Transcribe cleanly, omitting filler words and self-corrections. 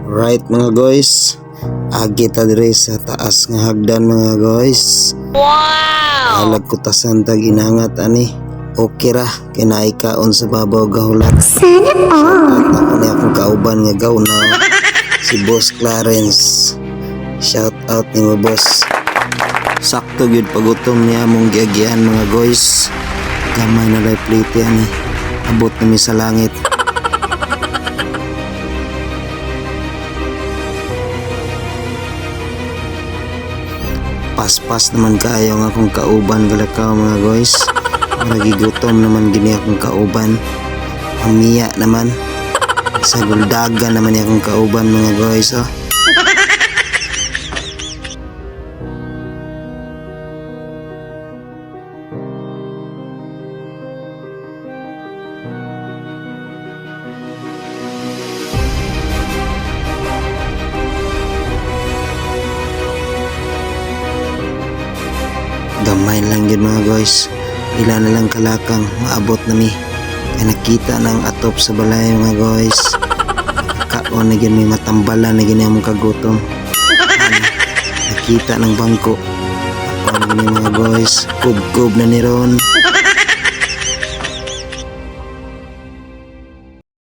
Right, mga guys. Agi ta diri sa taas nga hagdan, mga guys. Wow! Alag kutasan tag inangat ani. Okay ra kay naay kaon sa babaw gahulat. Sana all. At ako ni akong kauban nga gaw na si Boss Clarence. Shout out nimo, boss. Sakto gyud pagutom niya mong giagian, mga guys. Gamay na lay plate ani. Abot na mi sa langit. Paspas naman kaayo ang akong kauban galakaw, mga guys. Nagigutom naman gini akong kauban. Amiya naman. Sa guldaga naman niya akong kauban, mga guys, oh. Gamay lang yun, mga guys. Ila na lang kalakang maabot na mi. Kaya nakita ng atop sa balay, mga guys. Kaon na yun, may matambalan na yun among kagutom. Ano, nakita ng bangko. Kaon na yun, mga guys. Kub-kub na ni Ron.